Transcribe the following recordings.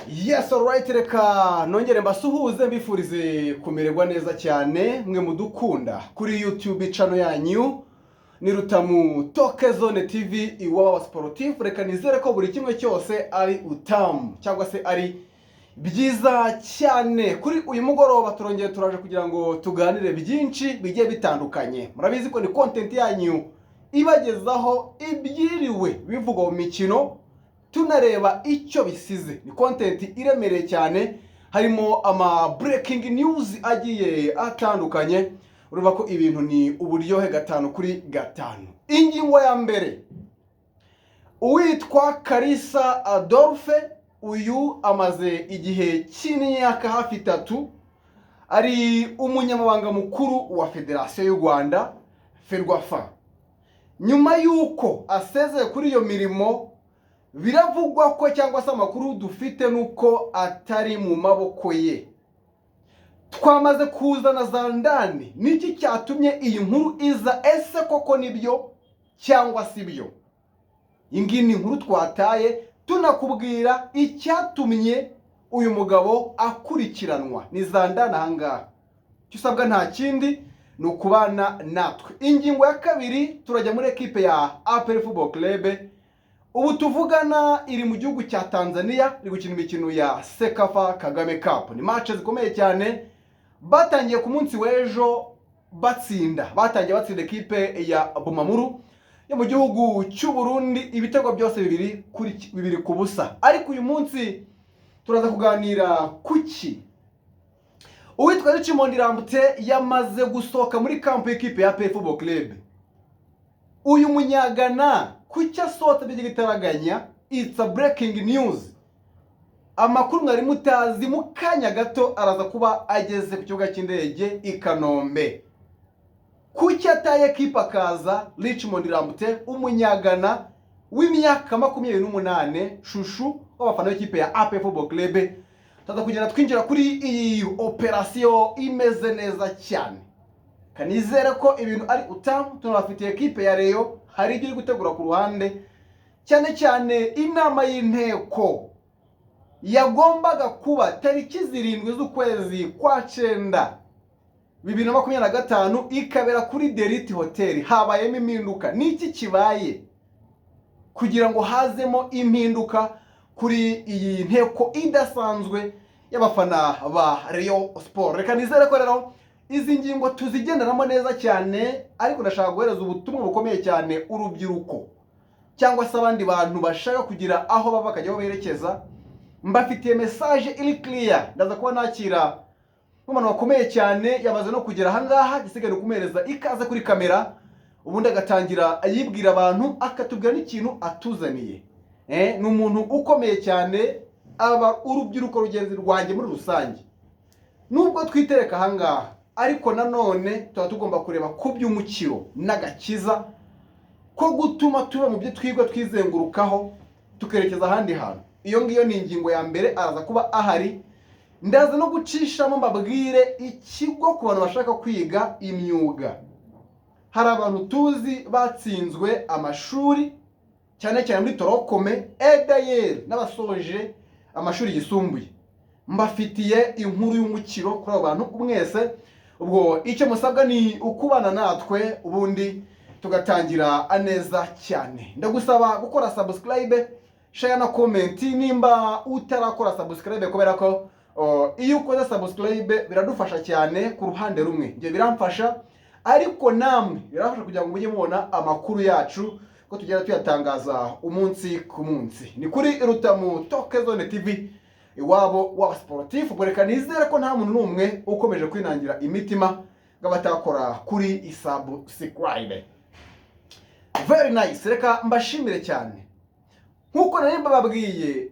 Yes, alright, reka nongere mbasuhuze, mbifurize kumererwa neza cyane mwe mudukunda kuri YouTube channel yanyu ni Rutamu Toke Zone TV, iwabo wa sportif. Reka nizere ko buri kimwe cyose ari utamu cyangwa se ari byiza cyane. Kuri uyu mugoroba turongeye turaje kugira ngo tuganire byinshi bigiye bitandukanye. Murabizi ko ni content yanyu ibagezaho ibyiriwe bivugwa mu mikino, tunareba icyo bisize. Ni content iremereye cyane, harimo ama breaking news agiye atandukanye. Urumva ko ibintu ni uburyohe 5 kuri 5. Ingingo ya mbere, uwitwa Kalisa Adolphe, uyu amaze igihe cy'imyaka hafi 3 ari umunyamabanga mukuru wa Federasiyo y'u Rwanda, FERWAFA. Nyuma y'uko asezeye kuri iyo mirimo, biravugwa ko, cyangwa se amakuru dufite, nuko atari mu maboko ye. Twamaze kuzana za ndani. Niki cyatumye iyi nkuru iza? Ese koko nibyo cyangwa si byo? Iyi ngiyi ni inkuru twataye, tunakubwira icyatumye uyu mugabo akurikiranwa. Ni za ndani ahangaha. Icyo usabwa nta kindi, ni ukubana natwe. Ingingo ya kabiri, turajya muri ekipe ya APR Football Club. Ubu tuvugana iri mu gihugu cya Tanzania, iri gukina imikino ya CECAFA Kagame Cup. Ni match zikomeye cyane. Batangiye ku munsi w'ejo batsinda, batangiye batsinda ekipe ya Bumamuru yo mu gihugu cy'u Burundi ibitego byose 2 kuri 2 ku busa. Ariko uyu munsi turaza kuganira kuki uwitwa Richmond Lamptey yamaze gusohoka muri camp y'ikipe ya APR Football Club. Uyu Munyagana kuki asohotse by'igitaraganya? It's a breaking news, amakuru mwari mutazi. Mu kanya gato araza kuba ageze ku kibuga cy'indege i Kanombe. Kuki ataye ekipa akaza? Richmond Lamptey, Umunyagana w'imyaka 28, chouchou w'abafana b'ikipe ya APR Football Club. Tuza kugenda twinjira kuri iyi operasiyo imeze neza cyane. Kanizere ko ibintu ari utamu. Tunabafitiye ekipe ya Rayon, hari ibyo iri gutegura ku ruhande, cyane cyane inama y'inteko yagombaga kuba tariki 7 z'ukwezi kwa 9 2025, ikabera kuri Deriti Hoteli. Habayemo impinduka. Niki kibaye kugira ngo hazemo impinduka kuri iyi nteko idasanzwe y'abafana ba Rayon Sport? Reka nizere ko rero izi ngingo tuzigenderamo neza cyane, ariko ndashaka guhereza ubutumwa bukomeye cyane urubyiruko cyangwa se abandi bantu bashaka kugira aho bava bakajya aho berekeza. Mbafitiye message iri clear. Ndaza kuba nakira nk'umuntu bakomeye cyane, yamaze no kugera ahangaha. Gisigaye ni ukumuhereza ikaze kuri kamera, ubundi agatangira yibwira abantu, akatubwira n'ikintu atuzaniye. Ni umuntu ukomeye cyane. Aba urubyiruko rugenzi rwanjye muri rusange, nubwo twitereka ahangaha, ariko nanone tuba tugomba kureba ku by'umukiro n'agakiza ko gutuma tuba mu byo twigwa twizengurukaho, tukerekeza ahandi hantu. Iyo ngiyo ni ingingo ya mbere, araza kuba ahari. Ndaza no gucishamo mbabwire ikigo ku bantu bashaka kwiga imyuga. Hari abantu tuzi batsinzwe amashuri, cyane cyane muri tronc commun, edayeri n'abasoje amashuri yisumbuye. Mbafitiye inkuru y'umukiro kuri abo bantu mwese. Ubwo icyo musabwa ni ukubana natwe, ubundi tugatangira neza cyane. Ndagusaba gukora subscribe, share na comment nimba utarakora subscribe, kubera ko iyo ukoze subscribe biradufasha cyane. Ku ruhande rumwe ibyo biramfasha, ariko namwe birafasha kugira ngo mujye mubona amakuru yacu ko tugenda tuyatangaza umunsi ku munsi. Ni kuri Rutamu Toke Zone TV, iwabo w'abasportifu. Ubwo reka nizere ko nta muntu n'umwe ukomeje kwinangira imitima ngo abatakora kuri subscribe. Very nice, reka mbashimire cyane. Nk'uko nari mbababwiye,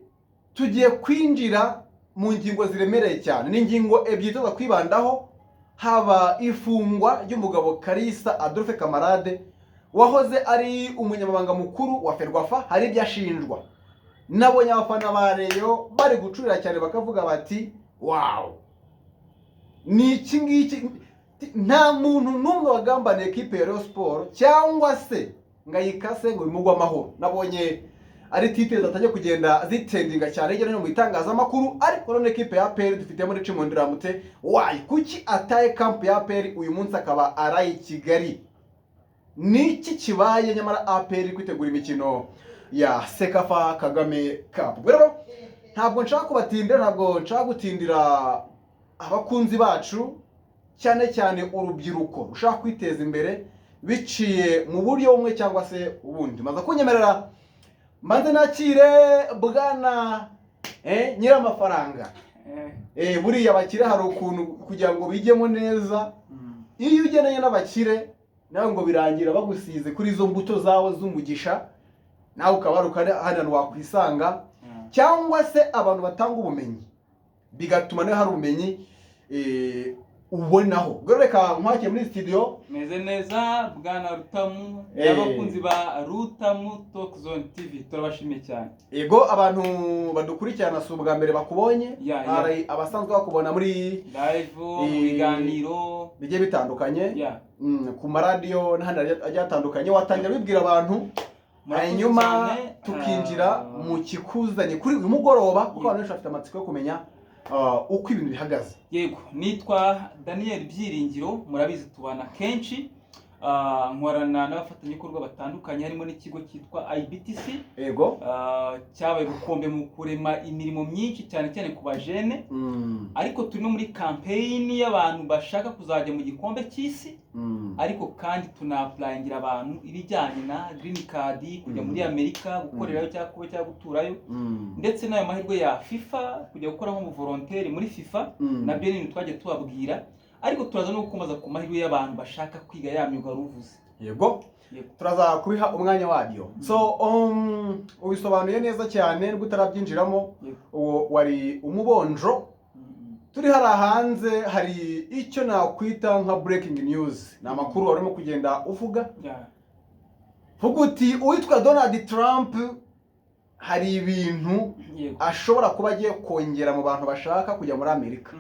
tugiye kwinjira mu ngingo ziremereye cyane. Ni ingingo ebyiri tuza kwibandaho: haba ifungwa ry'umugabo Kalisa Adolphe Camarade, wahoze ari umunyamabanga mukuru wa FERWAFA. Hari ibyo ashinjwa. Nabonye abafana ba Rayon bari gucurira cyane, bakavuga bati: "Wow, ni iki ngiki?" Nta muntu n'umwe wagambaniye ekipe ya Rayon Sport cyangwa se ngo ayikase ngo bimugwe amahoro. Nabonye Ari titre zatangiye kugenda zitrendinga cyane hirya no hino mu itangazamakuru. Ariko none ekipe ya APR dufitemo Richmond Ramute, why? Kuki ataye camp ya APR uyu munsi akaba araye i Kigali? Niki kibaye nyamara APR iri kwitegura imikino ya CECAFA Kagame Cup? Ubwo rero ntabwo nshaka kubatindira, ntabwo nshaka gutindira abakunzi bacu, cyane cyane urubyiruko rushaka kwiteza imbere biciye mu buryo bumwe cyangwa se ubundi. Maze kunyemerera mbanze nakire bwana nyiramafaranga. Buriya abakire hari ukuntu kugira ngo bijyemo neza, iyo ugendanye n'abakire nawe ngo birangira bagusize kuri izo mbuto zawe z'umugisha, nawe ukaba hari ahantu wakwisanga, cyangwa se abantu batanga ubumenyi bigatuma nawe hari ubumenyi ubonaho. Ubwo rero reka nkwakire muri studio. Meze neza, bwana Rutamu n'abakunzi ba Rutamu Talk Zone TV, turabashimiye cyane. Yego, abantu badukurikirana si ubwa mbere bakubonye. Ya. Hari abasanzwe bakubona muri live mu biganiro bigiye bitandukanye, ku maradiyo n'ahandi agiye atandukanye. Watangira wibwira abantu, Murakoze hanyuma cyane. tukinjira mu kikuzanye kuri uyu mugoroba, kuko abantu benshi bafite amatsiko yo kumenya uko ibintu bihagaze. Yego, nitwa Daniel Byiringiro, murabizi tubana kenshi. Nkorana n'abafatanyabikorwa batandukanye harimo n'ikigo cyitwa IBTC, cyabaye ubukombe mu kurema imirimo myinshi, cyane cyane ku bajene. Ariko turi no muri campaign y'abantu bashaka kuzajya mu gikombe cy'isi, ariko kandi tunaapplyingira abantu ibijyanye na green card, kujya muri Amerika gukorerayo cyangwa kuba cyangwa guturayo, ndetse n'ayo mahirwe ya FIFA, kujya gukora nk'umuvolonteri muri FIFA. Nabyo ni ibintu twagiye tubabwira, ariko turaza no gukomeza ku mahirwe y'abantu bashaka kwiga ya myuga wari uvuze. Yego. Yego. Turaza kubiha umwanya wabyo. So ubisobanuye neza cyane nubwo utarabyinjiramo. Uwo wari umubonjo. Turi hariya hanze, hari icyo nakwita nka breaking news, ni amakuru warimo kugenda uvuga. Vuga uti uwitwa Donald Trump hari ibintu ashobora kuba agiye kongera mu bantu bashaka kujya muri Amerika.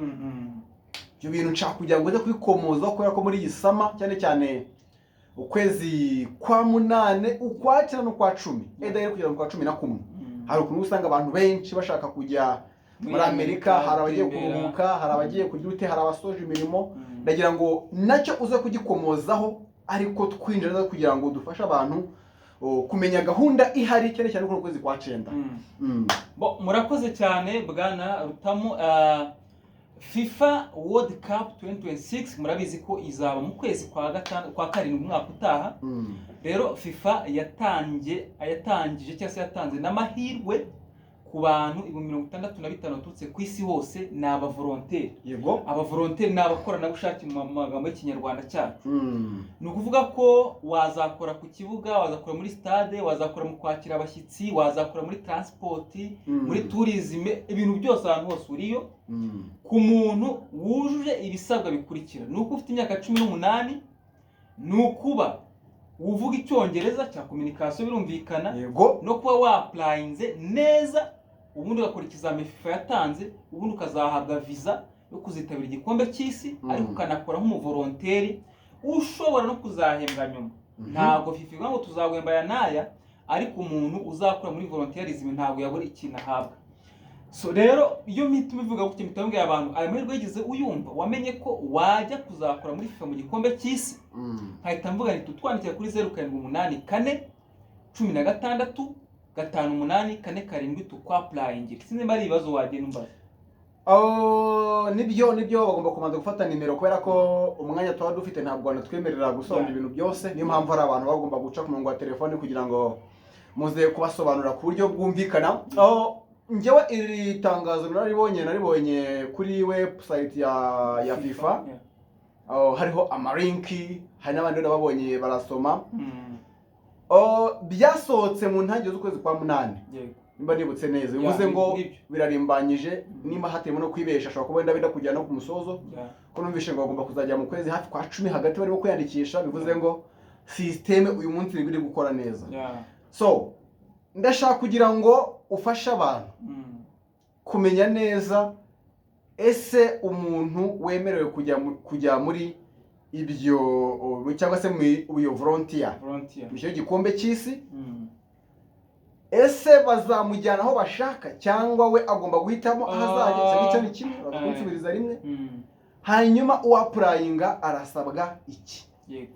Ibyo bintu nshaka kugira ngo uze kubikomozaho, kubera ko muri iyi summer, cyane cyane ukwezi kwa munane, ukwa cyenda n'ukwa 10, eda kugera mu kwa 11, hari ukuntu usanga abantu benshi bashaka kujya muri Amerika. Hari abagiye gutembera. kuruhuka, hari abagiye kugira ute, hari abasoje imirimo. Ndagira ngo nacyo uze kugikomozaho, ariko twinjira neza kugira ngo dufashe abantu kumenya gahunda ihari, cyane cyane kuri uku kwezi kwa cyenda. Bo, murakoze cyane bwana Rutamu. FIFA World Cup 2026 murabizi ko izaba mu kwezi kwa gatanu, kwa karindwi umwaka utaha. Rero FIFA yatangije cyangwa se yatanze n'amahirwe ku bantu 65,000 baturutse ku isi hose, ni abavolonteri. Abavolonteri ni abakoranabushake mu magambo y'Ikinyarwanda cyacu. Ni ukuvuga ko wazakora ku kibuga, wazakora muri stade, wazakora mu kwakira abashyitsi, wazakora muri transport, muri tourism, ibintu byose, ahantu hose uriyo. Ku muntu wujuje ibisabwa bikurikira: ni uko ufite imyaka 18, ni ukuba uvuga Icyongereza cya communication, birumvikana, no kuba waapplyinze neza, ubundi ugakora ikizami FIFA yatanze, ubundi ukazahabwa visa yo kuzitabira igikombe cy'isi, ariko ukanakora nk'umuvolonteri ushobora no kuzahembwa nyuma. Ntabwo FIFA ivuga ngo tuzaguhemba aya n'aya, ariko umuntu uzakora muri volunteerism ntabwo yabura ikintu ahabwa. So rero iyo mpita ubivuga gutya, mpita mbwira abantu aya mahirwe yigeze uyumva, wamenye ko wajya kuzakora muri FIFA mu gikombe cy'isi, nkahita mvuga nti tutwandikira kuri 0784 16 58 47 tukwapplyingire. Sinzi niba ari ibibazo wagenda umbaza. Oh, nibyo, bagomba kubanza gufata nimero, kubera ko umwanya tuba dufite ntabwo wanatwemerera gusobanura ibintu byose. Niyo mpamvu hari abantu bagomba guca ku murongo wa telefone kugira ngo muze kubasobanurira ku buryo bwumvikana. Oh, njyewe iri tangazo naribonye kuri website ya FIFA. Oh, hariho amalinki, hari n'abandi nababonye barasoma. Oh, byasohotse mu ntangiriro z'ukwezi kwa munani, nimba nibutse neza. Bivuze ngo Nibyo. birarimbanyije, nimba hatemo no kwibesha ashobora kuba wenda benda kujya no ku musozo, ko numvishe ngo bagomba kuzajya mu kwezi hafi kwa 10 hagati barimo kwiyandikisha. Bivuze ngo système uyu munsi iri gukora neza. So ndashaka kugira ngo ufashe abantu kumenya neza, ese umuntu wemerewe kujya muri ibyo cyangwa se muri iyo volunteer Volunteer. mu gikombe cy'isi, Ese bazamujyana aho bashaka cyangwa we agomba guhitamo aho azajya? Icyo ngicyo ni kimwe, uraza kunsubiriza rimwe. Hanyuma uwa-applyinga arasabwa iki? Yego,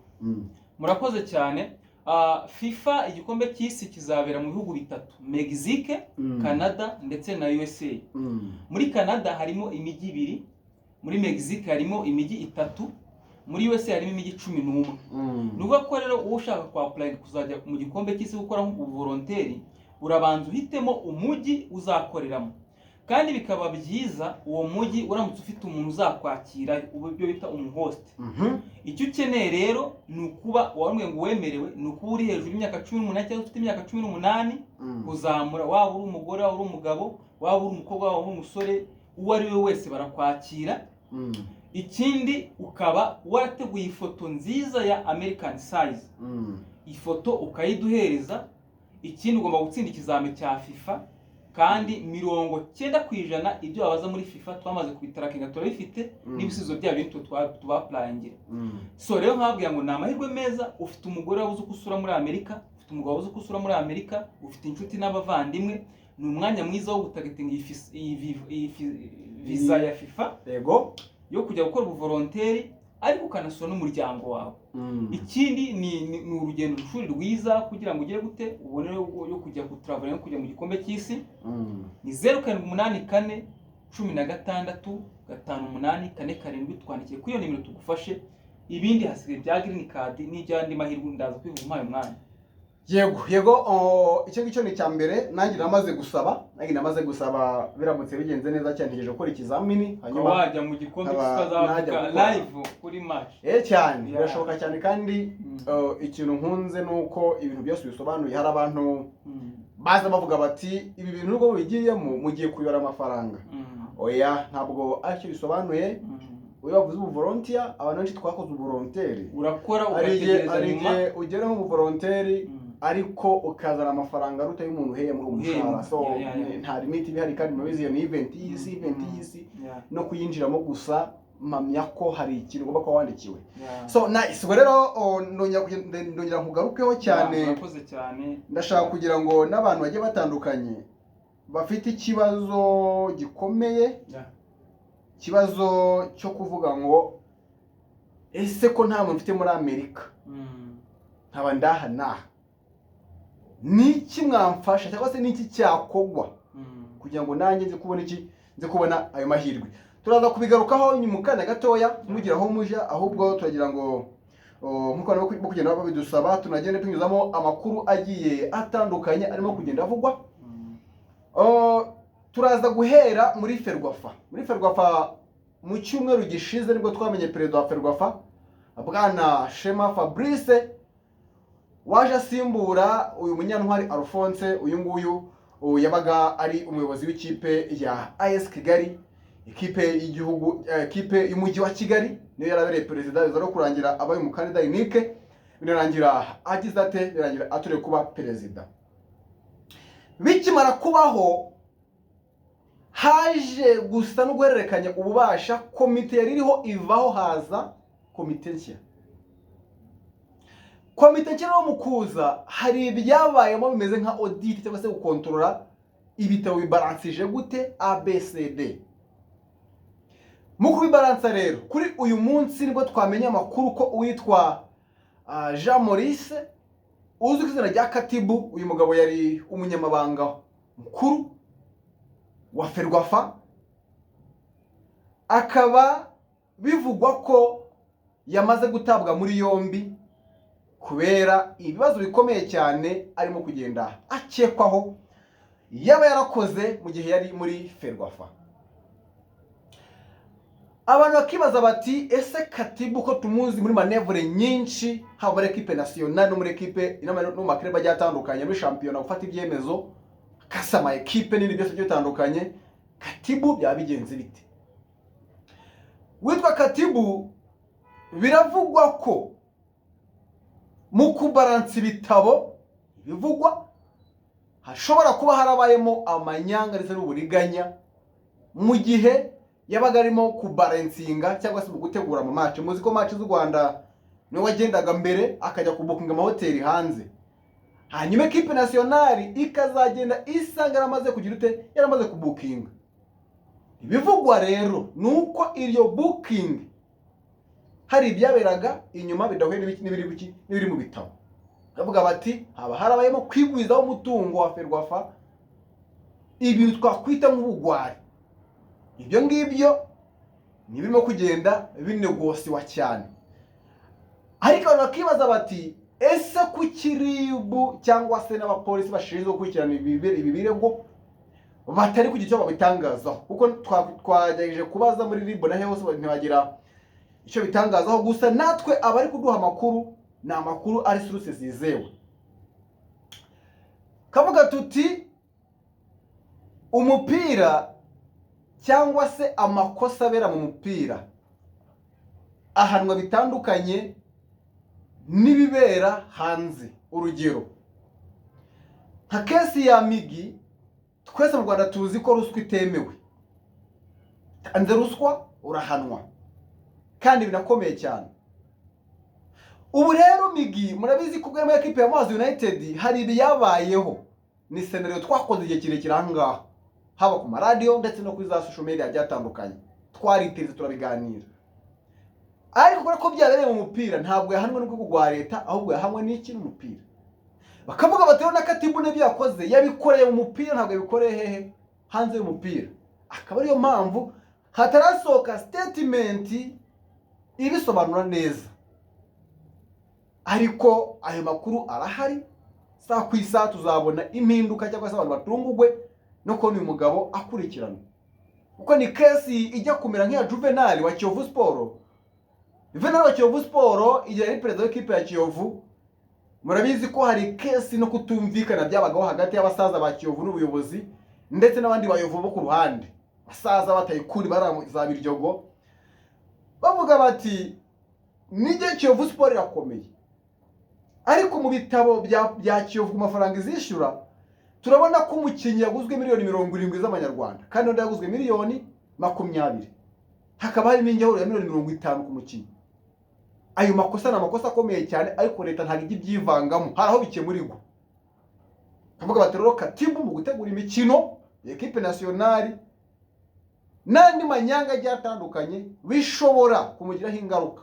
murakoze cyane. FIFA, igikombe cy'isi kizabera mu bihugu bitatu: Mexique, Canada ndetse na USA. Muri Canada harimo imijyi ibiri, muri Mexique harimo imijyi itatu, muri USA harimo imijyi 11. Ni ukuvuga ko rero uwo ushaka kwa applyinga kuzajya mu gikombe cy'isi gukora nk'ubu-volunteer, urabanza uhitemo umujyi uzakoreramo, kandi bikaba byiza uwo mujyi uramutse ufite umuntu uzakwakira, ubu ibyo bita umu-host. Icyo ukeneye rero ni ukuba wamwe ngo wemerewe, ni ukuba uri hejuru y'imyaka 18 cyangwa ufite imyaka 18 kuzamura, waba uri umugore, waba uri umugabo, waba uri umukobwa, waba uri umusore, uwo ari we wese barakwakira. Ikindi, ukaba warateguye ifoto nziza ya American size, ifoto ukayiduhereza. Ikindi, ugomba gutsinda ikizami cya FIFA, kandi 90% ibyo babaza muri FIFA twamaze kubi-trackinga, turabifite n'ibisubizo byabyo nitwe tuba-applyingira. So rero nkababwira ngo ni amahirwe meza. Ufite umugore wabuze uko usura muri Amerika, ufite umugabo wabuze uko usura muri Amerika, ufite inshuti n'abavandimwe, ni umwanya mwiza wo gu-targetinga iyi visa ya FIFA yo kujya gukora ubu-volunteer, ariko ukanasura n'umuryango wawe. Ikindi ni urugendo shuri rwiza kugira ngo ugere gute ubone yo kujya gu-travelinga no kujya mu gikombe cy'isi. Ni 0784 16 58 47. Twandikiye kuri iyo nimero tugufashe. Ibindi hasigaye bya green card n'iby'andi mahirwe ndaza kwivuga umpaye umwanya. Yego, oh, icyo ngicyo ni icya mbere. Nanjye namaze gusaba, biramutse bigenze neza cyane, ntegereje gukora ikizamini ukaba hanyuma wajya mu gikombe nkaba cy'isi najya ukazavuga gukora. live kuri match. Eh, cyane. Birashoboka cyane kandi ikintu nkunze ni uko ibintu byose bisobanuye. Hari abantu baza bavuga bati: "Ibi bintu nubwo mubigiyemo mugiye kuyora amafaranga." Oya, ntabwo aricyo bisobanuye. Iyo bavuze ubu-volunteer, abantu benshi twakoze ubu-volunteer, urakora hari igihe ugategereza hari nyuma. igihe ugera nk'umu-volunteer ariko ukazana amafaranga aruta y'umuntu uhembwa umushahara. Uhembwa. So Yeah. nta limit ihari, kandi murabizi iyo ni event y'isi, event y'isi, no kuyinjiramo gusa mpamya ko hari ikintu ugomba kuba wandikiwe. So nice. Ubwo rero, oh, ndongera nkugarukeho cyane. Yeah, murakoze cyane. Ndashaka kugira ngo n'abantu bagiye batandukanye bafite ikibazo gikomeye, ikibazo cyo kuvuga ngo: "Ese ko nta muntu mfite muri Amerika, nkaba ndaha naha, ni iki mwamfasha cyangwa se ni iki cyakogwa kugira ngo nanjye nze kubona iki, nze kubona ayo mahirwe?" Turaza kubigarukaho mu kanya gatoya, mugira aho muja. Ahubwo turagira ngo, oh, nk'uko abantu barimo kugenda babidusaba, tunagende tunyuzamo amakuru agiye atandukanye arimo kugenda avugwa. Oh, turaza guhera muri FERWAFA. Muri FERWAFA, mu cyumweru gishize nibwo twamenye perezida wa FERWAFA, bwana Shema Fabrice, waje asimbura uyu Munyantwari Alphonse. Uyu nguyu yabaga ari umuyobozi w'ikipe ya AS Kigali, ikipe y'igihugu, ikipe y'umujyi wa Kigali, niyo yarabereye perezida, biza no kurangira abaye umukandida unique, binarangira agize ate, birangira atorewe kuba perezida. Bikimara kubaho, haje gusa no guhererekanya ububasha, komite yari iriho ivaho, haza komite nshya. Komite nshya rero mu kuza hari ibyabayemo bimeze nka audit cyangwa se gukontorora ibitabo bibaransije gute, ABCD. Mu kubibaransa rero, kuri uyu munsi nibwo twamenya amakuru ko uwitwa Jean Maurice uzwi ku izina rya Katibu, uyu mugabo yari umunyamabanga mukuru wa FERWAFA, akaba bivugwa ko yamaze gutabwa muri yombi kubera ibibazo bikomeye cyane arimo kugenda akekwaho yaba yarakoze mu gihe yari muri FERWAFA. Abantu bakibaza bati: "Ese Katibu ko tumuzi muri manœuvre nyinshi, haba muri équipe nationale no muri équipe no mu ma club agiye atandukanye, muri shampiyona, gufata ibyemezo kasa ama équipe n'ibindi byose bigiye bitandukanye, Katibu byaba bigenze bite?" Witwa Katibu biravugwa ko mu kubaransa ibitabo bivugwa hashobora kuba harabayemo amanyanga ndetse n'uburiganya mu gihe yabaga arimo kubaransinga cyangwa se mu gutegura ama match. Muzi ko match z'u Rwanda niwe wagendaga mbere akajya kubukinga amahoteli hanze. Hanyuma équipe nationale ikazagenda isanga yaramaze kugira ute? Yaramaze kubukinga. Ibivugwa rero ni uko iryo booking hari ibyaberaga inyuma bidahuye n'ibiri mu bitabo. Bavuga bati haba harabayemo kwigwizaho umutungo wa FERWAFA, ibintu twakwita nk'ubugwari. Ibyo ngibyo ni ibirimo kugenda binegosiwa cyane, ariko abantu bakibaza bati: ese kuki RIB cyangwa se n'abapolisi bashinzwe gukurikirana ibi birego batari kugira icyo babitangazaho? Kuko twagerageje kubaza muri RIB na hose, ntibagira icyo bitangazaho. Gusa natwe abari kuduha amakuru ni amakuru ari source zizewe. Kavuga tuti umupira cyangwa se amakosa abera mu mupira ahanwa bitandukanye n'ibibera hanze. Urugero nka case ya Migi, twese mu Rwanda tuzi ko ruswa itemewe. Tanze ruswa urahanwa kandi binakomeye cyane. Ubu rero Migi, murabizi ko ubwo ekipe ya Muhazi United hari ibiyabayeho, ni scenario twakoze igihe kirekire aha ngaha, haba ku maradiyo ndetse no kuri za social media agiye atandukanye, twariteze turabiganira. Ariko kubera ko byabereye mu mupira, ntabwo yahanwe n'urwego rwa leta, ahubwo yahanwe n'iki? N'umupira. Bakavuga bati rero na Katibu n'ibyo yakoze yabikoreye mu mupira, ntabwo yabikoreye hehe? Hanze y'umupira. Akaba ariyo mpamvu hatarasohoka statement ibisobanura neza, ariko ayo makuru arahari. Saa ku isaha tuzabona impinduka cyangwa se abantu batungugwe no kubona uyu mugabo akurikiranwa, kuko ni case ijya kumera nk'iya Juvenal wa Kiyovu Sport. Juvenal wa Kiyovu Sport, igihe yari perezida w'ikipe ya Kiyovu, murabizi ko hari case no kutumvikana byabagaho hagati y'abasaza ba Kiyovu n'ubuyobozi ndetse n'abandi bayovu bo ku ruhande, basaza batayikuri bari za Biryogo, bavuga bati nijye Kiyovu Sport irakomeye, ariko mu bitabo bya Kiyovu ku mafaranga izishyura turabona ko umukinnyi yaguzwe miliyoni 70 z'amanyarwanda kandi undi yaguzwe miliyoni 20, hakaba harimo injyahuro ya miliyoni 50 ku mukinnyi. Ayo makosa ni amakosa akomeye cyane, ariko leta ntabwo ijya ibyivangamo, hari aho bikemurirwa. Kavuga bati rero Katibu mu gutegura imikino équipe nationale n'andi manyanga agiye atandukanye bishobora kumugiraho ingaruka.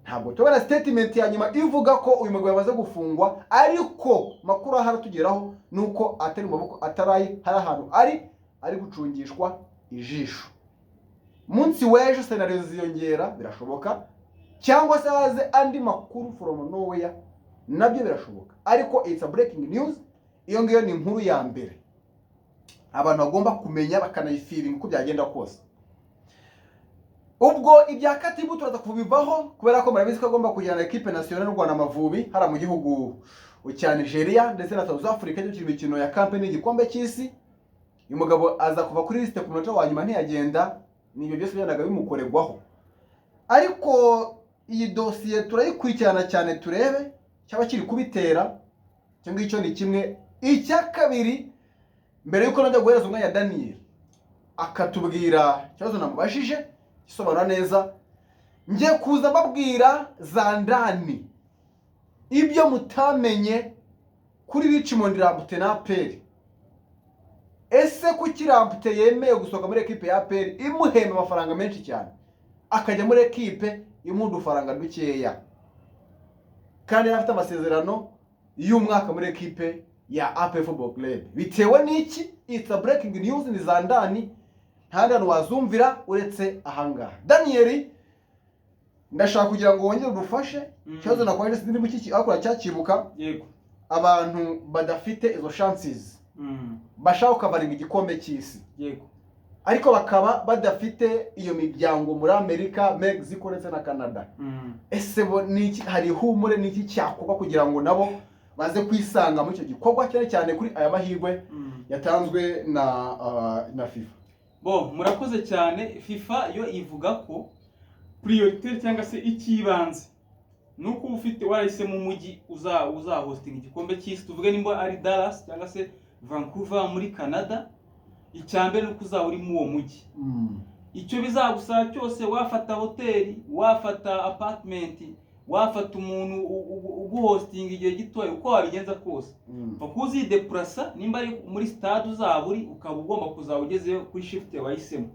Ntabwo tubona statement ya nyuma ivuga ko uyu mugabo yamaze gufungwa, ariko makuru ahari atugeraho ni uko atari mu maboko atarayi, hari ahantu ari gucungishwa ijisho. Munsi w'ejo scenario ziyongera, birashoboka, cyangwa se haze andi makuru from nowhere, nabyo birashoboka. Ariko it's a breaking news. Iyo ngiyo ni inkuru ya mbere abantu bagomba kumenya bakanayifiringa uko byagenda kose. Ubwo ibya Katibu turaza kubivaho, kubera ko murabizi ko agomba kujyana équipe nationale y'u Rwanda Amavubi hariya mu gihugu cya Nigeria ndetse na South Africa gukina imikino ya campaign y'igikombe cy'isi. Uyu mugabo aza kuva kuri liste ku munota wa nyuma, ntiyagenda. Ni ibyo byose byagendaga bimukorerwaho, ariko iyi dosiye turayikurikirana cyane turebe cyaba kiri kubitera. Icyo ngicyo ni kimwe. Icya kabiri, mbere y'uko najya guhereza umwanya Daniel akatubwira ikibazo namubajije gisobanura neza, ngiye kuza mbabwira za ndani, ibyo mutamenye kuri Richmond Lamptey na APR. Ese kuki Lamptey yemeye gusohoka muri ekipe ya APR imuhemba amafaranga menshi cyane, akajya muri ekipe imuha udufaranga dukeya, kandi yari afite amasezerano y'umwaka muri ekipe ya APR Football Club? Bitewe n'iki? It's a breaking news, ni za ndani, nta handi hantu wazumvira uretse ahangaha. Daniel, ndashaka kugira ngo wongere udufashe. Ikibazo nakwaje sinzi niba ariko uracyakibuka. Yego. Abantu badafite izo chances bashaka kukavaringa igikombe cy'isi, ariko bakaba badafite iyo miryango muri Amerika, Mexico ndetse na Canada, ese bo niki, hari ihumure, niki cyakorwa kugira ngo nabo baze kwisanga muri icyo gikorwa, cyane cyane kuri aya mahirwe yatanzwe na FIFA? Bo, murakoze cyane. FIFA yo ivuga ko priorité cyangwa se icy'ibanze ni uko uba ufite warahisemo umujyi uzahostinga igikombe cy'isi, tuvuge nimba ari Dallas cyangwa se Vancouver muri Canada. Icya mbere ni uko uzaba uri muri uwo mujyi. Icyo bizagusaba cyose, wafata hoteli, wafata apartment. Wafata umuntu uguhostinga igihe gitoya, uko wabigenza kose, pfa uzidepurasa. Nimba ari muri stade uzaba uri, ukaba ugomba kuzaba ugezeyo kuri shift wahisemo.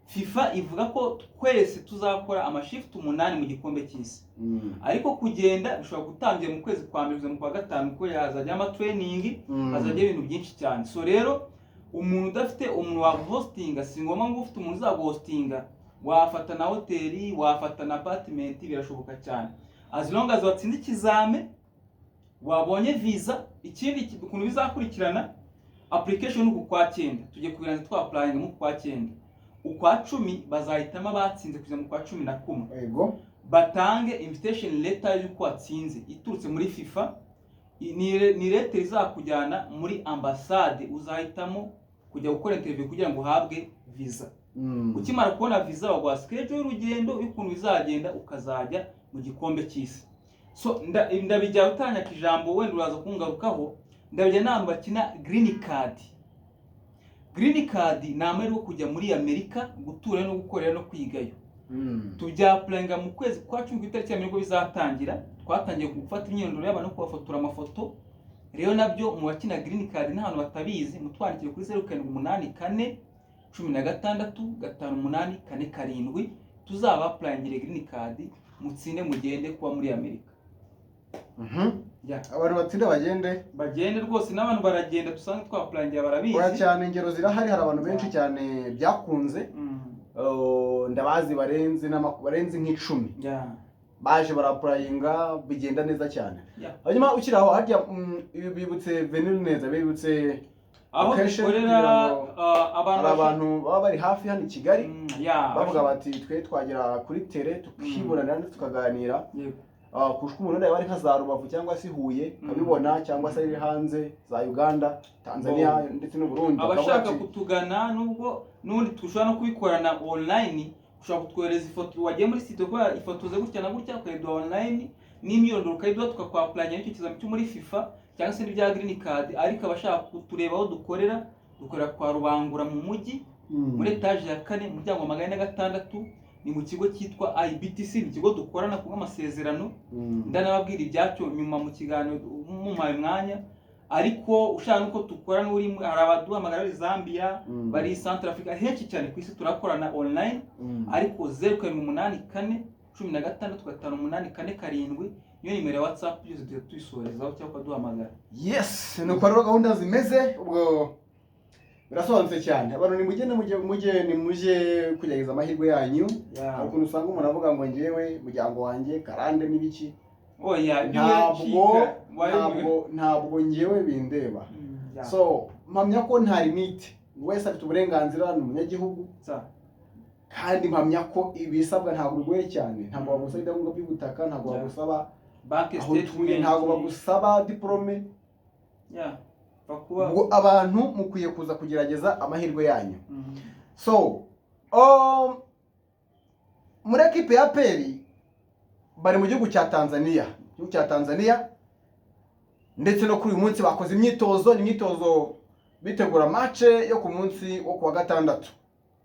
FIFA ivuga ko twese tuzakora amashift 8 mu gikombe cy'isi, ariko kugenda bishobora gutangira mu kwezi kwa mbere kugeza mu kwa gatanu, kuko hazajya amatraining, hazajya ibintu byinshi cyane. So rero umuntu udafite umuntu waguhostinga, si ngombwa ngo ufite umuntu uzaguhostinga, wafata na hoteli, wafata na apartment, birashoboka cyane, as long as watsinze ikizame, wabonye visa. Ikindi ukuntu bizakurikirana, application uku kwa cyenda tugiye kubirangiza, twa applying mu kwa cyenda, ukwa 10 bazahitamo abatsinze kugeza mu kwa 11, batange invitation letter y'uko watsinze iturutse muri FIFA. Ni letter izakujyana muri ambasade uzahitamo kujya gukora interview kugira ngo uhabwe visa. Ukimara kubona visa, baguha schedule y'urugendo y'ukuntu bizagenda, ukazajya mu gikombe cy'isi. So ndabijya utanyaka ijambo, wenda uraza kungarukaho. Ndabijya n'abantu bakina green card. Green card ni amahirwe yo kujya muri Amerika gutura no gukorera no kwigayo. Tubyapplyinga mu kwezi kwa 10, ku itariki ya 1 nibwo bizatangira. Twatangiye gufata imyirondoro y'abantu no kubafotora amafoto. Rero nabyo mu bakina green card n'ahantu batabizi, mutwandikire kuri 0784 16 5847, tuzaba applyingire green card, mutsinde mugende kuba muri Amerika. Yeah. Abantu batsinda bagende. Bagende rwose, n'abantu baragenda dusanzwe twapplyingira barabizi. Oya cyane, ingero zirahari, hari abantu benshi cyane byakunze. Ndabazi barenze nk'10 baje barapplyinga, bigenda neza cyane. Hanyuma ukiri aho harya, bibutse venue neza, bibutse Aho location dukorera, kugira ngo abantu hari abantu baba bari hafi hano i Kigali, bavuga bati twe twagera kuri terrain tukibonana ndetse tukaganira. Kurusha umuntu wenda yaba ari nka za Rubavu cyangwa se Huye ukabibona, cyangwa se ari hanze za Uganda, Tanzania ndetse n'u Burundi, bakavuga Abashaka kutugana, nubwo n'ubundi dushobora no kubikorana online, ushobora kutwohereza ifoto wagiye muri site ukora ifotoze gutya na gutya, ukayiduha online n'imyirondoro ukayiduha, tukakwapplyinga n'icyo kizami cyo muri FIFA cyangwa se n'ibya green card. Ariko abashaka kutureba aho dukorera, dukorera kwa Rubangura mu mujyi, muri etaje ya kane, umuryango wa 406. Ni mu kigo cyitwa IBTC, ni ikigo dukorana ku bw'amasezerano. Ndanababwira ibyacyo nyuma mu kiganiro mumpaye umwanya. Ariko ushaka nuko dukora n'uri, hari abaduhamagara bari Zambia, bari Central Africa, henshi cyane ku isi turakorana online. Ariko 0784 16 5847 niyo nimero ya WhatsApp, byose tujya tubisorezaho cyangwa ukaduhamagara. Yes, ni uko rero gahunda zimeze. Ubwo birasobanutse cyane. Abantu nimugende, mujye nimujye kugerageza amahirwe yanyu. Hari ukuntu usanga umuntu avuga ngo njyewe umuryango wanjye karande n'ibiki. Oya, ibyo Ntabwo biracika. ntabwo njyewe bindeba. So mpamya ko nta limite, buri wese afite uburenganzira, ni umunyagihugu. Kandi mpamya ko ibisabwa ntabwo bigoye cyane. Ntabwo bagusaba ibyangombwa by'ubutaka, ntabwo bagusaba Bank aho utuye, statement. ntabwo bagusaba diporome. Yeah. Bakuba. Ubwo abantu mukwiye kuza kugerageza amahirwe yanyu. So muri ekipe ya APR bari mu gihugu cya Tanzania, igihugu cya Tanzania, ndetse no kuri uyu munsi bakoze imyitozo. Ni imyitozo bitegura match yo ku munsi wo kuwa gatandatu.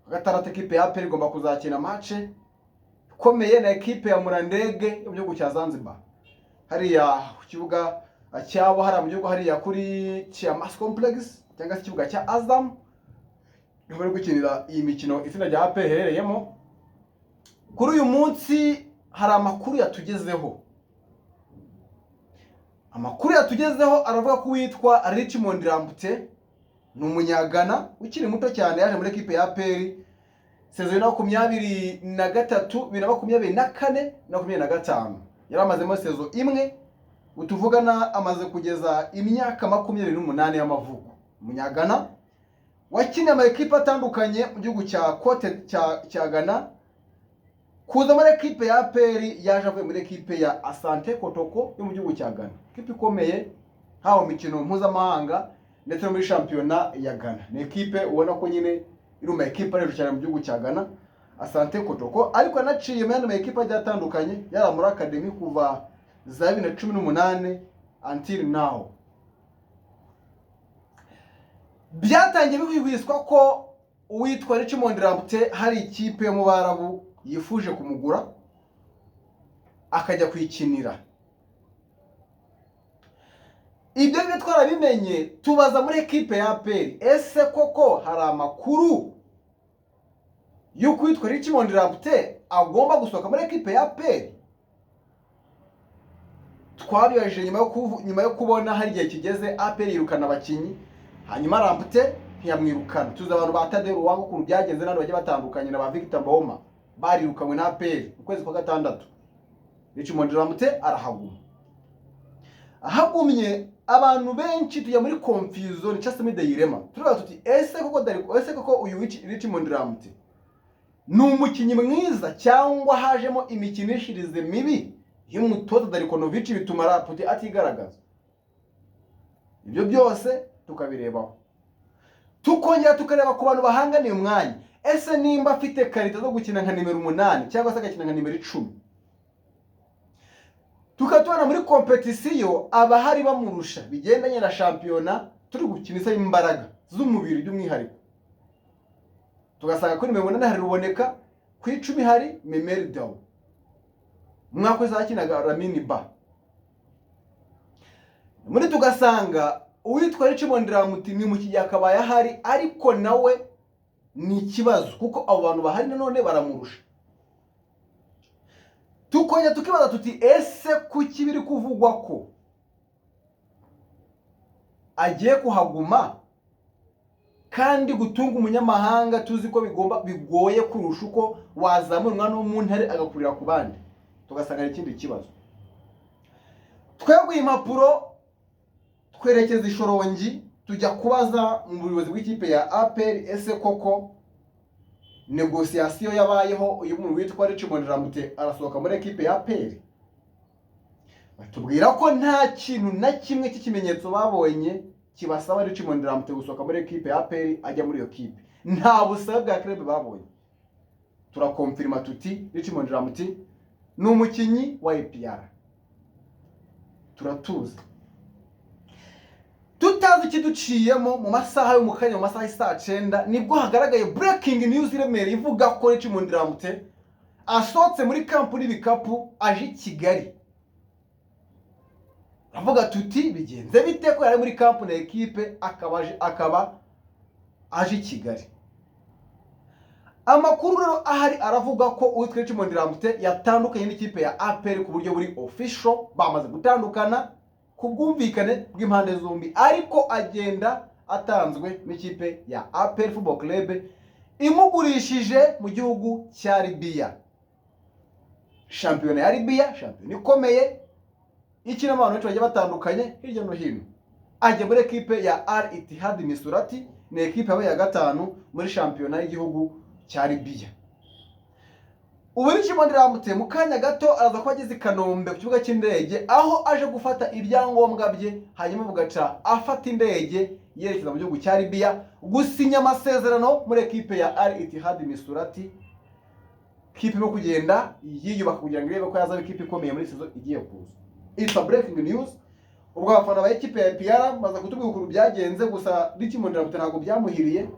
Kuwa gatandatu ekipe ya APR igomba kuzakina match ikomeye na ekipe ya Mlandege yo mu gihugu cya Zanzibar, hariya ku kibuga cyabo, hariya mu gihugu, hariya kuri Chiamas Complex cyangwa se ikibuga cya Azam, niho bari gukinira iyi mikino itsinda rya APR riherereyemo. Kuri uyu munsi hari amakuru yatugezeho. Amakuru yatugezeho aravuga ko uwitwa Richmond Lamptey, ni umunyagana ukiri muto cyane, yaje muri ekipe ya APR saison ya 23, 2024 na 25, yari amazemo saison imwe. Utuvugana amaze kugeza imyaka 28 y'amavuko. Umunyagana wakiniye ama ekipe atandukanye mu gihugu cya Cote cya Ghana. Kuza muri ekipe ya APR, yaje avuye muri ekipe ya Asante Kotoko yo mu gihugu cya Ghana, ekipe ikomeye haba mu mikino mpuzamahanga ndetse no muri shampiyona ya Ghana. Ni ekipe ubona ko nyine iri mu ma ekipe ari hejuru cyane mu gihugu cya Ghana, Asante Kotoko. Ariko yanaciye mu yandi ma ekipe agiye atandukanye, yaba muri academy kuva za 2018 until now. Byatangiye bihwihwiswa ko uwitwa Richmond Lamptey hari ikipe yo mu Barabu yifuje kumugura. Akajya kuyikinira. Ibyo ngibyo twarabimenye, tubaza muri ekipe ya APR: ese koko hari amakuru y'uko uwitwa Richmond Lamptey agomba gusohoka muri ekipe ya APR? Twabibajije nyuma yo kubona hari igihe kigeze APR yirukana abakinnyi, hanyuma Lamptey ntiyamwirukana. Tuzi abantu ba Tadeo Lwanga ukuntu byagenze, n'abandi bagiye batandukanye na ba Victor Mbaoma barirukanywe na APR mu kwezi kwa gatandatu. Richmond Lamptey arahaguma. Ahagumye, abantu benshi tujya muri confusion cyangwa se muri dilemma, turibaza tuti: ese koko ese koko uyu Richmond Lamptey ni umukinnyi mwiza, cyangwa hajemo imikinishirize mibi y'umutoza Darko Novic bituma Lamptey atigaragaza? Ibyo byose tukabirebaho, tukongera tukareba ku bantu bahanganiye umwanya. Ese nimba afite qualité zo gukina nka nimero 8 cyangwa se agakina nka nimero 10, tukaba muri compétition abahari bamurusha, bigendanye na shampiyona turi gukina isaba imbaraga z'umubiri by'umwihariko, tugasanga kuri nimero 8 hari Ruboneka, ku 10 hari Memel Dao, umwaka wese hakinaga Lamine Bah. Muri tugasanga uwitwa Richmond Lamptey ni mu gihe akabaye ahari, ariko nawe ni ikibazo kuko abo bantu bahari nanone baramurusha. Tukongera tukibaza tuti: ese kuki biri kuvugwa ko agiye kuhaguma, kandi gutunga umunyamahanga tuzi ko bigomba bigoye kurusha uko wazamura umwana wo mu ntare agakurira ku bandi? Tugasanga ari ikindi kibazo. Tweguye impapuro, twerekeza i Shyorongi, tujya kubaza mu buyobozi bw'ikipe ya APR: ese koko négociation yabayeho, uyu muntu witwa Richmond Lamptey arasohoka muri ekipe ya APR? Batubwira ko nta kintu na kimwe cy'ikimenyetso babonye kibasaba Richmond Lamptey gusohoka muri ekipe ya APR ajya muri iyo kipe. Nta busabe bwa club babonye. Turakonfirima tuti Richmond Lamptey ni umukinnyi wa APR. Turatuza tutazi ikiduciyemo. Mu masaha yo mu kanya, mu masaha y'isaa 9, nibwo hagaragaye breaking news iremereye ivuga ko Richmond Lamptey asohotse muri camp n'ibikapu aje i Kigali. Avuga tuti: bigenze bite ko yari muri camp na ekipe akaba aje i Kigali? Amakuru rero ahari aravuga ko uwitwa Richmond Lamptey yatandukanye n'ikipe ya APR ku buryo buri official. Bamaze gutandukana ku bwumvikane bw'impande zombi, ariko agenda atanzwe n'ikipe ya APR Football Club imugurishije mu gihugu cya Libya. Shampiyona ya Libya, shampiyona ikomeye ikinamo abantu benshi bagiye batandukanye hirya no hino. Ajya muri ekipe ya Al Ittihad Misurati, ni ekipe yabaye ya gatanu muri shampiyona y'igihugu cya Libya. Ubu Richmond Lamptey mu kanya gato araza kuba ageze i Kanombe ku kibuga cy'indege, aho aje gufata ibyangombwa bye, hanyuma bugaca afata indege yerekeza mu gihugu cya Libya gusinya amasezerano muri ekipe ya Al Ittihad Misurati, kipe irimo kugenda yiyubaka kugira ngo irebe ko yazaba ikipe ikomeye muri saison igiye kuza. It's a breaking news. Ubwo abafana ba ekipe ya APR baza kutubwira ukuntu byagenze. Gusa Richmond Lamptey ntabwo byamuhiriye,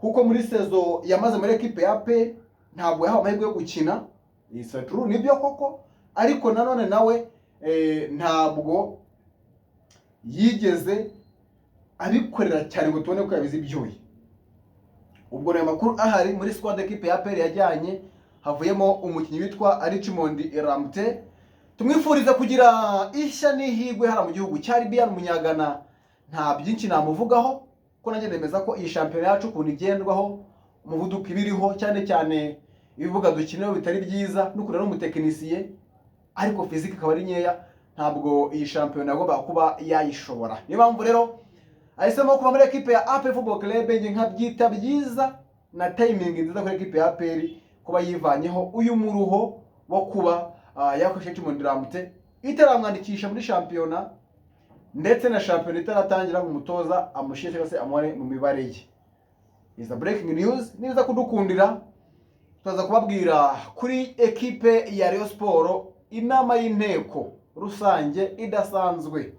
kuko muri saison yamaze muri ekipe ya APR ntabwo yahawe amahirwe yo gukina. It's a true, nibyo koko, ariko nanone nawe ntabwo yigeze abikorera cyane ngo tubone ko yabize ibyuya. Ubwo ayo makuru ahari, muri squad ekipe ya APR yajyanye havuyemo umukinnyi witwa Richmond Lamptey. Tumwifuriza kugira ishya n'ihirwe hara mu gihugu cya Libya. Umunyagana nta byinshi namuvugaho, ko nanjye nemeza ko iyi shampiyona yacu ukuntu igendwaho, umuvuduko ibiriho, cyane cyane ibibuga dukiniraho bitari byiza, n'ukuntu ari umutekinisiye ariko physique ikaba ari nkeya, ntabwo iyi shampiyona yagombaga kuba yayishobora. Niyo mpamvu rero ahisemo kuva muri ekipe ya APR Football Club. Njye nkabyita byiza na timing nziza kuri ekipe ya APR kuba yivanyeho uyu muruho wo kuba yakoresha Richmond Lamptey itaramwandikisha muri shampiyona, ndetse na shampiyona itaratangira ngo umutoza amushyire cyangwa se amubare mu mibare ye. Is a breaking news. Niza kudukundira turaza kubabwira kuri ekipe ya Rayon Sport, inama y'inteko rusange idasanzwe,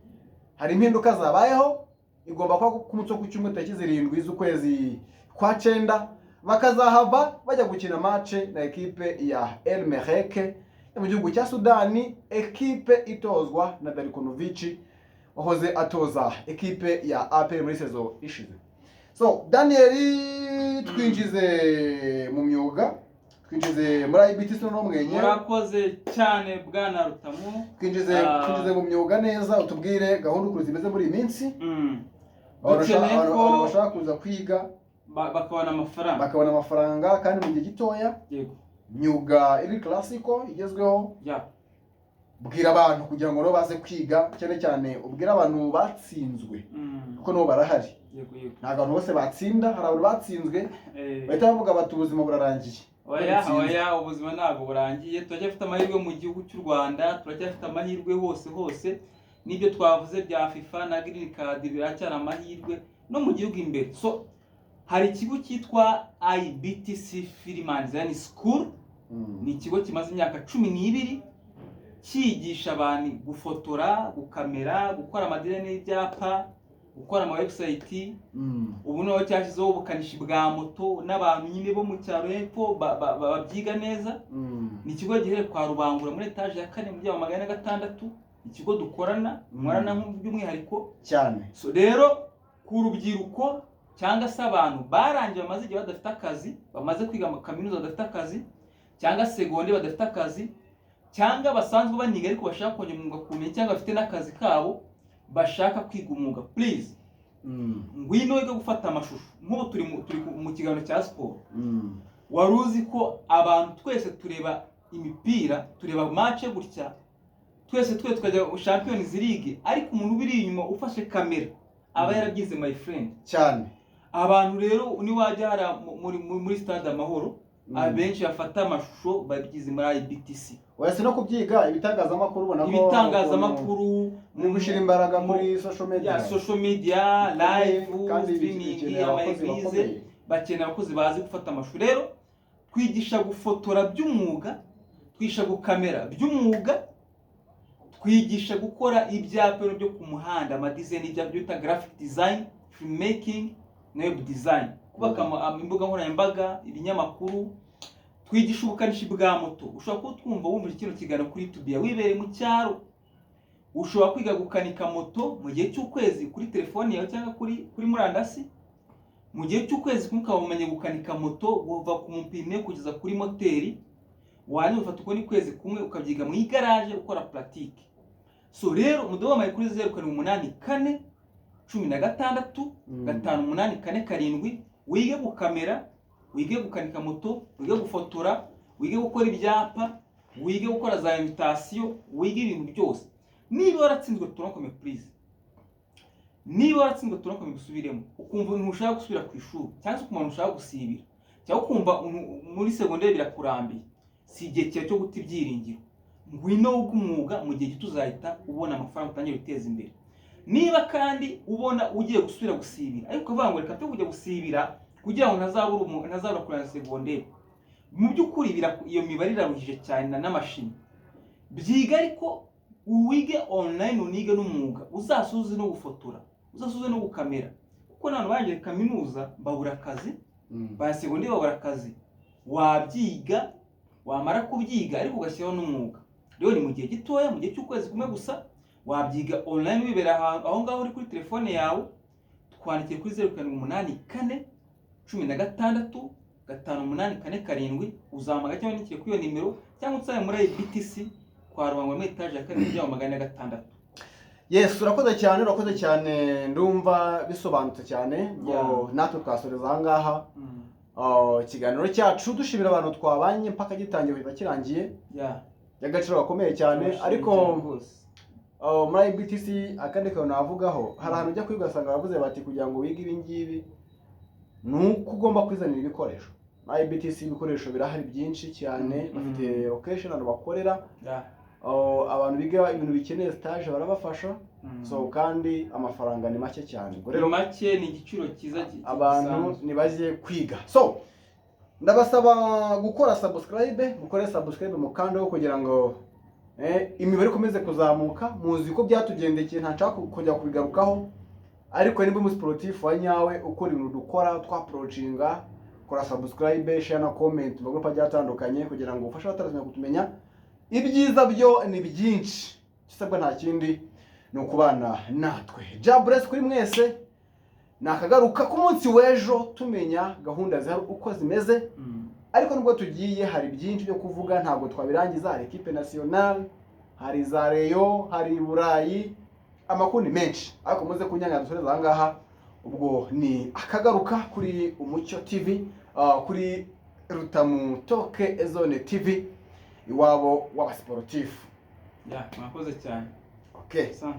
hari impinduka zabayeho, igomba kuba ku munsi wo ku cyumweru tariki 7 z'ukwezi kwa 9, bakazahava bajya gukina match na ekipe ya El Merreikh. Yo mu gihugu cya Sudani, ekipe itozwa na Darko Novic wahoze atoza ekipe ya APR muri saison ishize. So Daniel, twinjize mu myuga, twinjize muri IBTC no mwenye. Murakoze cyane, bwana Rutamu. Twinjize twinjize mu myuga neza, utubwire gahunda ukuntu zimeze muri iyi minsi. Abantu Dukeneye ko abantu bashaka kuza kwiga bakabona amafaranga, bakabona amafaranga kandi mu gihe gitoya, myuga iri classical igezweho. Bwira abantu kugira ngo nabo baze kwiga, cyane cyane ubwire abantu batsinzwe, kuko nabo barahari. yego yego Ntabwo abantu bose batsinda, hari abantu batsinzwe bahita bavuga bati: "Ubuzima burarangiye." Oya. Batsinzwe. Oya, ubuzima ntabwo burangiye. Turacyafite amahirwe mu gihugu cy'u Rwanda, turacyafite amahirwe hose hose. N'ibyo twavuze bya FIFA na green card biracyari amahirwe no mu gihugu imbere. So hari ikigo cyitwa IBTC Film and Design School. Ni ikigo kimaze imyaka 12 cyigisha abantu gufotora, gukamera, gukora amadesign y'ibyapa, gukora ama website. Ubu noneho cyashyizeho ubukanishi bwa moto n'abantu nyine bo mu cyaro hepfo babyiga neza. Ni ikigo giherereye kwa Rubangura muri etaje ya kane mu 406, ikigo dukorana, nkorana by'umwihariko. Cyane. So rero ku rubyiruko cyangwa se abantu barangije bamaze igihe badafite akazi, bamaze kwiga kaminuza badafite akazi, cyangwa segonde badafite akazi, cyangwa basanzwe baniga ariko bashaka kongera umwuga kumenya, cyangwa bafite n'akazi kabo bashaka kwiga umwuga, please, ngwino wige gufata amashusho. Nk'ubu turi mu kiganiro cya siporo. Wari uzi ko abantu twese tureba imipira, tureba match gutya, twese twe tukajya Champions League, ariko umuntu ubiri inyuma ufashe kamera aba yarabyize, my friend. Cyane. Abantu rero niwajya hariya muri stade Amahoro, abenshi bafata amashusho babyize muri IBTC. Oya, si no kubyiga, ibitangazamakuru ubona ko Ibitangazamakuru. muri gushyira imbaraga muri social media. Ya social media, live kandi streaming, bikenera abakozi ama bakomeye. église bakenera abakozi bazi gufata amashusho. Rero twigisha gufotora by'umwuga, twigisha gukamera by'umwuga, twigisha gukora ibyapa byo ku muhanda, amadesign y'ibyapa bita graphic design, filmmaking na web design, kubaka imbuga nkoranyambaga, ibinyamakuru. Twigisha ubukanishi bwa moto. Ushobora kuba twumva, wumva kino kiganiro kuri YouTube yawe wibereye mu cyaro, ushobora kwiga gukanika moto mu gihe cy'ukwezi kuri telefone yawe cyangwa kuri murandasi. Mu gihe cy'ukwezi kumwe ukaba umenye gukanika moto kuva ku mupine kugeza kuri moteri, warangiza ugafata ukundi kwezi kumwe ukabyiga mu igaraje ukora pratique. So rero muduhamagaye kuri 0784 16 5847, wige gukamera, wige gukanika moto, wige gufotora, wige gukora ibyapa, wige gukora za invitation, wige ibintu byose. Niba waratsinzwe tronc commun, please, niba waratsinzwe tronc commun gusubiremo, ukumva ntushaka gusubira ku ishuri, cyangwa se ukumva ntushaka gusibira, cyangwa ukumva muri segonderi birakurambiye, si igihe cyawe cyo guta ibyiringiro. Ngwino wige umwuga, mu gihe gito uzahita ubona amafaranga utangire guteza imbere. Niba kandi ubona ugiye gusubira gusibira ariko ukavuga ngo reka twe kujya gusibira kugira ngo ntazabura kurangiza segonderi, mu by'ukuri iyo mibare iraruhije cyane na n'amashini. Byiga ariko wige online, unige n'umwuga, uzasuze no gufotora, uzasuze no gukamera, kuko n'abantu barangije kaminuza babura akazi, ba segonderi babura akazi. Wabyiga, wamara kubyiga ariko ugashyiraho n'umwuga. Rero ni mu gihe gitoya, mu gihe cy'ukwezi kumwe gusa, wabyiga online wibera ahantu aho ngaho uri kuri telefone yawe. Twandikiye kuri 0784 16 5847, uzahamagara cyangwa wandikire kuri iyo nimero, cyangwa unsange muri IBTC kwa Rubangura muri etaje ya kabiri, umuryango 406. Yes, urakoze cyane, urakoze cyane, ndumva bisobanutse cyane ngo natwe twasoreza aha ngaha ikiganiro cyacu, dushimira abantu twabanye mpaka gitangiye kugeza kirangiye, by'agaciro gakomeye cyane. Turabashimiye Ariko cyane rwose. Muri IBTC akandi kantu navugaho, hari ahantu ujya kwiga ugasanga baravuze bati kugira ngo wige ibi ngibi ni uko ugomba kwizanira ibikoresho. Muri IBTC ibikoresho birahari byinshi cyane, bafite location ahantu bakorera. Abantu biga ibintu bikeneye stage barabafasha. So kandi amafaranga ni make cyane. Ubwo Ni rero make, ni igiciro cyiza abantu gisanzwe. Nibaze kwiga. So ndabasaba gukora subscribe, mukore subscribe mukandeho kugira ngo imibare ikomeze kuzamuka. Muzi ko byatugendekeye, ntashaka kujya kubigarukaho, ariko niba umusiporutifu wa nyawe ukora ibintu dukoratwaapproachinga, kora subscribe, share na comment mu magrupe agiye atandukanye kugira ngo ufashe abataramenya kutumenya. Ibyiza byo ni byinshi, isabwa nta kindi ni ukubana natwe. Jah bless kuri mwese. Nakagaruka ku munsi w'ejo tumenya gahunda zihari uko zimeze. Ariko nubwo tugiye, hari byinshi byo kuvuga, ntabwo twabirangiza. Hari équipe nationale, hari za Rayon, hari i Burayi, amakuru ni menshi, ariko muze kunyanga dusoreze aha ngaha. Ubwo ni akagaruka kuri Umucyo TV, kuri Rutamu Toke Zone TV, iwabo w'abasiporutifu. Ya, mwakoze cyane. Okay. Asante.